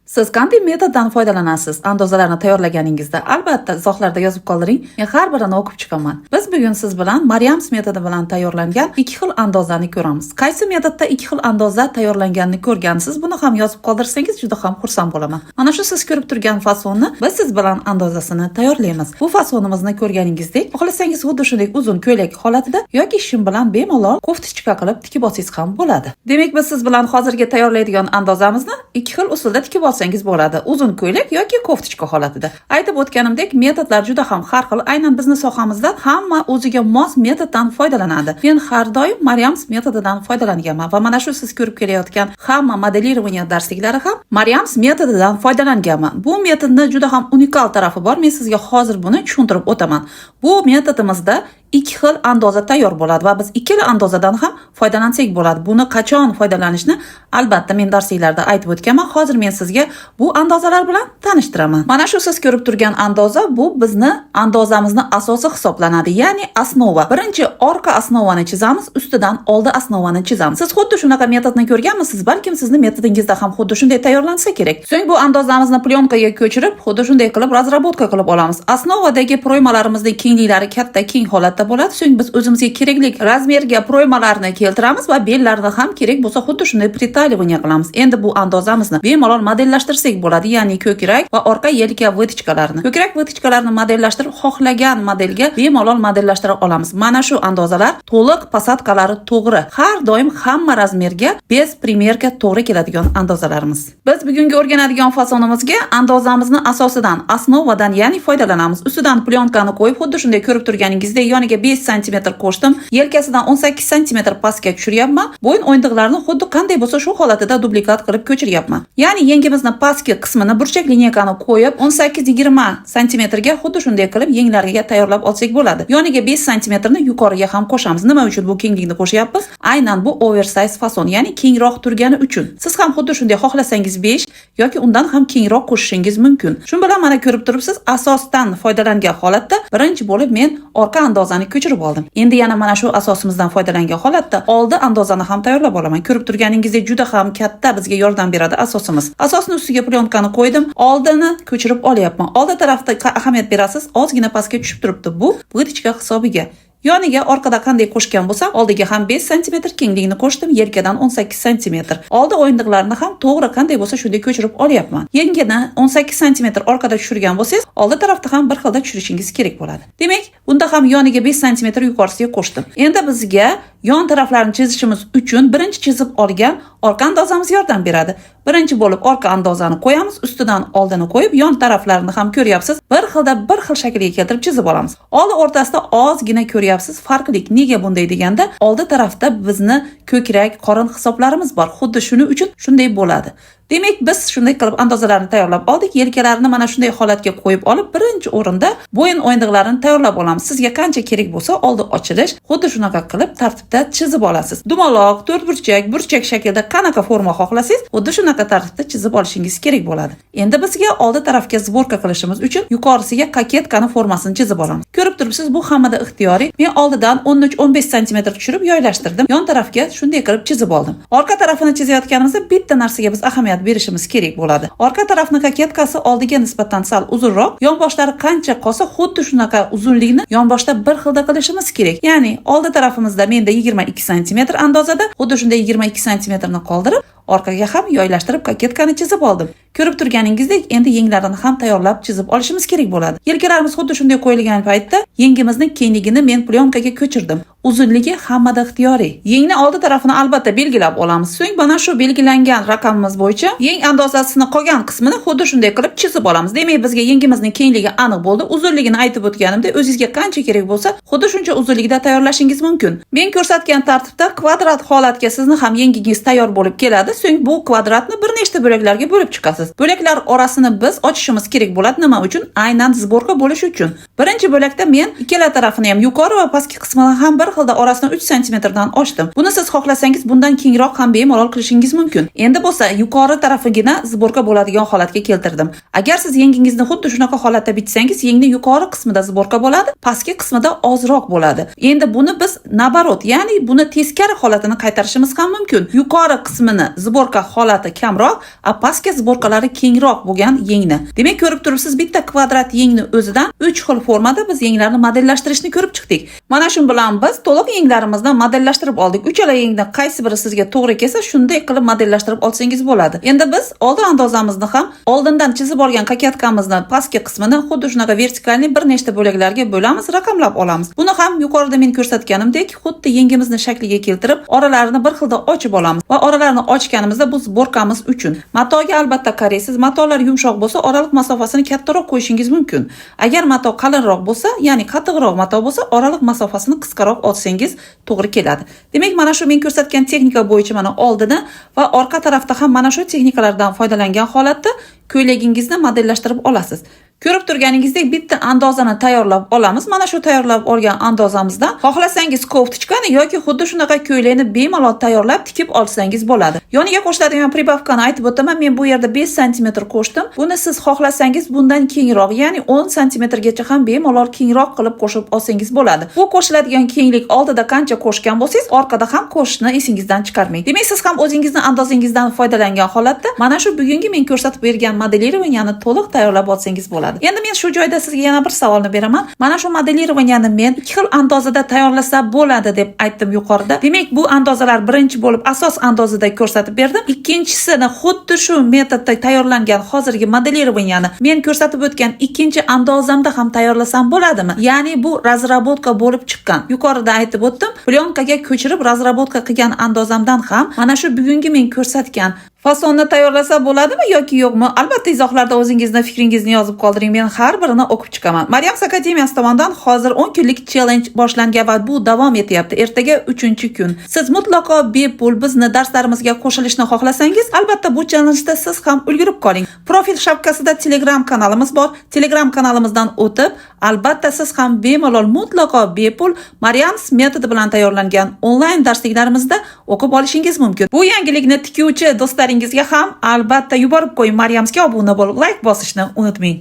Siz qanday metoddan foydalanasiz andozalarni tayyorlaganingizda? Albatta, izohlarda yozib qoldiring. Men har birini o'qib chiqaman. Biz bugun siz bilan Maryams metodi bilan tayyorlangan ikki xil andozani ko'ramiz. Qaysi metodda ikki xil andoza tayyorlanganini ko'rgansiz, buni ham yozib qoldirsangiz juda ham xursand bo'laman. Mana shu siz ko'rib turgan fasonni biz siz bilan andozasini tayyorlaymiz. Bu fasonimizni ko'rganingizdek, xohlasangiz xuddi shunday uzun ko'ylak holatida yoki shim bilan bemalol кофточка qilib tikib olsangiz ham bo'ladi. Demak, biz siz bilan hozirgi tayyorlaydigan andozamizni ikki xil usulda tikib olsangiz bo'ladi. Uzun ko'ylak yoki кофточка holatida. Aytib o'tganimdek, metodlar juda ham har xil. Aynan bizni sohamizda hamma o'ziga mos metoddan foydalanadi. Men har doim Maryams metodidan foydalanganman va mana shu siz ko'rib kelayotgan hamma моделирование darsliklari ham Maryams metodidan foydalanganman. Bu metodni juda ham unikal tarafi bor. Men sizga hozir buni tushuntirib o'taman. Bu metodimizda ikki xil andoza tayyor bo'ladi va biz ikkala andozadan ham foydalansak bo'ladi. Buni qachon foydalanishni albatta men darsliklarda aytib o'tganman. Hozir men sizga bu andozalar bilan tanishtiraman. Mana shu siz ko'rib turgan andoza, bu bizni andozamizni asosi hisoblanadi, ya'ni основа. Birinchi orqa основа ni chizamiz, ustidan oldi основа ni chizamiz. Siz xuddi shunaqa metodni ko'rganmisiz? Balkim sizni metodingizda ham xuddi shunday tayyorlansa kerak. So'ng bu andozamizni plyonkaga ko'chirib, xuddi shunday qilib разработка qilib olamiz. Основа dagi пройма larimizning kengliklari katta, keng holatda bo'ladi. So'ng biz o'zimizga kerakli размер ga пройма larni keltiramiz va bellarni ham kerak bo'lsa xuddi shunday приталивание qilamiz. Endi bu andozamizni bemalol modellashtirsak bo'ladi, ya'ni ko'krak va orqa yelka вытачка larini. Ko'krak вытачка larini modellashtirib, xohlagan modelga bemalol modellashtira olamiz. Mana shu andozalar to'liq, посадка lari to'g'ri. Har doim hamma размер ga без примерка to'g'ri keladigan andozalarimiz. Biz bugungi o'rganadigan fasonimizga andozamizni asosidan, основа dan, ya'ni foydalanamiz. Ustidan plyonkani qo'yib, xuddi shunday ko'rib turganingizdek yoniga 5 sm qo'shdim. Yelkasidan 18 sm pastga tushiryapman. Bo'yin o'yindiqlarini xuddi qanday bo'lsa shu holatida dublikat qilib ko'chiryapman. Ya'ni yengimizni pastki qismini burchak линейка ni qo'yib 18-20 sm ga xuddi shunday qilib yenglariga tayyorlab olsak bo'ladi. Yoniga 5 sm ni yuqoriga ham qo'shamiz. Nima uchun bu kenglikni qo'shyapmiz? Aynan bu oversize fason, ya'ni kengroq turgani uchun. Siz ham xuddi shunday xohlasangiz 5 yoki undan ham kengroq qo'shishingiz mumkin. Shu bilan mana ko'rib turibsiz, asosdan foydalangan holatda birinchi bo'lib men orqa andozani ko'chirib oldim. Endi yana mana shu asosimizdan foydalangan holatda oldi andozani ham tayyorlab olaman. Ko'rib turganingizdek juda ham katta bizga yordam beradi asosimiz. Asosni ustiga plyonkani qo'ydim, oldini ko'chirib olyapman. Oldi tarafda ahamiyat berasiz, ozgina pastga tushib turibdi. Bu вытачка hisobiga. Yoniga orqada qanday qo'shgan bo'lsam, oldiga ham 5 sm kenglikni qo'shdim, yelkadan 18 sm. Oldi o'yindiqlarni ham to'g'ri qanday bo'lsa shunday ko'chirib olyapman. Yengini 18 sm orqada tushirgan bo'lsangiz, oldi tarafda ham bir xilda tushirishingiz kerak bo'ladi. Demak, bunda ham yoniga 5 sm yuqorisiga qo'shdim. Endi bizga yon taraflarini chizishimiz uchun birinchi chizib olgan orqa andozamiz yordam beradi. Birinchi bo'lib orqa andozani qo'yamiz, ustidan oldini qo'yib, yon taraflarini ham ko'ryapsiz, bir xilda bir xil shaklga keltirib chizib olamiz. Oldi o'rtasida ozgina ko'ryapsiz farqlik. Nega bunday deganda, oldi tarafda bizni ko'krak, qorin hisoblarimiz bor. Xuddi shuning uchun shunday bo'ladi. Demak, biz shunday qilib andozalarni tayyorlab oldik. Yelkalarini mana shunday holatga qo'yib olib, birinchi o'rinda bo'yin o'yindiqlarini tayyorlab olamiz. Sizga qancha kerak bo'lsa, oldi ochilish, xuddi shunaqa qilib tartibda chizib olasiz. Dumaloq, to'rtburchak, burchak shaklda qanaqa forma xohlasangiz, xuddi shunaqa tartibda chizib olishingiz kerak bo'ladi. Endi bizga oldi tarafga сборка qilishimiz uchun yuqorisiga кокетка ni formasini chizib olamiz. Ko'rib turibsiz, bu hammada ixtiyoriy. Men oldidan 13-15 sm tushirib joylashtirdim. Yon tarafga shunday qilib chizib oldim. Orqa tarafini chizayotganimizda bitta narsaga biz ahamiyat berishimiz kerak bo'ladi. Orqa tarafni кокетка si oldiga nisbatan sal uzunroq, yonboshlari qancha qolsa, xuddi shunaqa uzunlikni yonboshda bir xilda qilishimiz kerak. Ya'ni oldi tarafimizda menda 22 sm andozada, xuddi shunday 22 sm ni qoldirib, orqaga ham joylashtirib кокетка ni chizib oldim. Ko'rib turganingizdek, endi yenglarini ham tayyorlab chizib olishimiz kerak bo'ladi. Yelkalarimiz xuddi shunday qo'yilgan paytda yengimizning kengligini men plyonkaga ko'chirdim. Uzunligi hammada ixtiyoriy. Yengni oldi tarafini albatta belgilab olamiz. So'ng mana shu belgilangan raqamimiz bo'yicha yeng andozasini qolgan qismini xuddi shunday qilib chizib olamiz. Demak, bizga yengimizning kengligi aniq bo'ldi. Uzunligini aytib o'tganimdek, o'zingizga qancha kerak bo'lsa, xuddi shuncha uzunlikda tayyorlashingiz mumkin. Men ko'rsatgan tartibda kvadrat holatga sizni ham yengingiz tayyor bo'lib keladi. So'ng bu kvadratni bir nechta bo'laklarga bo'lib chiqasiz. Bo'laklar orasini biz ochishimiz kerak bo'ladi. Nima uchun? Aynan сборка bo'lishi uchun. Birinchi bo'lakda men ikkala tarafini ham, yuqori va pastki qismini ham bir xilda orasini 3 santimetrdan ochdim. Buni siz xohlasangiz bundan kengroq ham bemalol qilishingiz mumkin. Endi bo'lsa yuqori tarafigina сборка bo'ladigan holatga keltirdim. Agar siz yengingizni xuddi shunaqa holatda bichsangiz, yengni yuqori qismida сборка bo'ladi, pastki qismida ozroq bo'ladi. Endi buni biz наоборот, ya'ni buni teskari holatini qaytarishimiz ham mumkin. Yuqori qismini сборка holati kamroq, a pastki сборка lari kengroq bo'lgan yengni. Demak, ko'rib turibsiz, bitta kvadrat yengni o'zidan 3 xil formada biz yenglarni modellashtirishni ko'rib chiqdik. Mana shu bilan biz to'liq yenglarimizni modellashtirib oldik. Uchala yengdan qaysi biri sizga to'g'ri kelsa, shunday qilib modellashtirib olsangiz bo'ladi. Endi biz oldin andozamizni ham oldindan chizib olgan кокетка mizni pastki qismini xuddi shunaqa вертикальный bir nechta bo'laklarga bo'lamiz, raqamlab olamiz. Buni ham yuqorida men ko'rsatganimdek, xuddi yengimizni shakliga keltirib, oralarini bir xilda ochib olamiz va oralarini ochganimizda bu сборка miz uchun. Matoga albatta qaraysiz. Matolar yumshoq bo'lsa, oraliq masofasini kattaroq qo'yishingiz mumkin. Agar mato qalinroq bo'lsa, ya'ni qattiqroq mato bo'lsa, oraliq masofasini qisqaroq olsangiz to'g'ri keladi. Demak, mana shu men ko'rsatgan texnika bo'yicha mana oldini va orqa tarafda ham mana shu texnikalardan foydalangan holatda ko'ylagingizni modellashtirib olasiz. Ko'rib turganingizdek, bitta andozani tayyorlab olamiz. Mana shu tayyorlab olgan andozamizdan xohlasangiz кофточка ni yoki xuddi shunaqa ko'ylakni bemalol tayyorlab tikib olsangiz bo'ladi. Yoniga qo'shiladigan прибавка ni aytib o'taman. Men bu yerda 5 sm qo'shdim. Buni siz xohlasangiz bundan kengroq, ya'ni 10 sm gacha ham bemalol kengroq qilib qo'shib olsangiz bo'ladi. Bu qo'shiladigan kenglik oldida qancha qo'shgan bo'lsangiz, orqada ham qo'shishni esingizdan chiqarmang. Demak, siz ham o'zingizni andozangizdan foydalangan holatda mana shu bugungi men ko'rsatib bergan моделирование ni to'liq tayyorlab olsangiz bo'ladi. Endi men shu joyda sizga yana bir savolni beraman. Mana shu моделирование ni men ikki xil andozada tayyorlasa bo'ladi deb aytdim yuqorida. Demak, bu andozalar birinchi bo'lib asos andozada ko'rsatib berdim. Ikkinchisini xuddi shu metodda tayyorlangan hozirgi моделирование ni men ko'rsatib o'tgan ikkinchi andozamda ham tayyorlasam bo'ladimi? Ya'ni bu разработка bo'lib chiqqan. Yuqorida aytib o'tdim, пленка ga ko'chirib разработка qilgan andozamdan ham mana shu bugungi men ko'rsatgan fasonni tayyorlasa bo'ladimi yoki yo'qmi? Albatta izohlarda o'zingizni fikringizni yozib qoldiring. Men har birini o'qib chiqaman. Maryams akademiyasi tomonidan hozir 10 kunlik challenge boshlangan va bu davom etyapti. Ertaga 3-kun. Siz mutlaqo bepul bizni darslarimizga qo'shilishni xohlasangiz, albatta bu challengeda siz ham ulgurib qoling. Profil shapkasida Telegram kanalimiz bor. Telegram kanalimizdan o'tib, albatta siz ham bemalol mutlaqo bepul Maryams metodi bilan tayyorlangan onlayn darsliklarimizda o'qib olishingiz mumkin. Bu yangilikni tikuvchi do'stlaringizga ham albatta yuborib qo'ying. Maryamsga obuna bo'lib, like bosishni unutmang.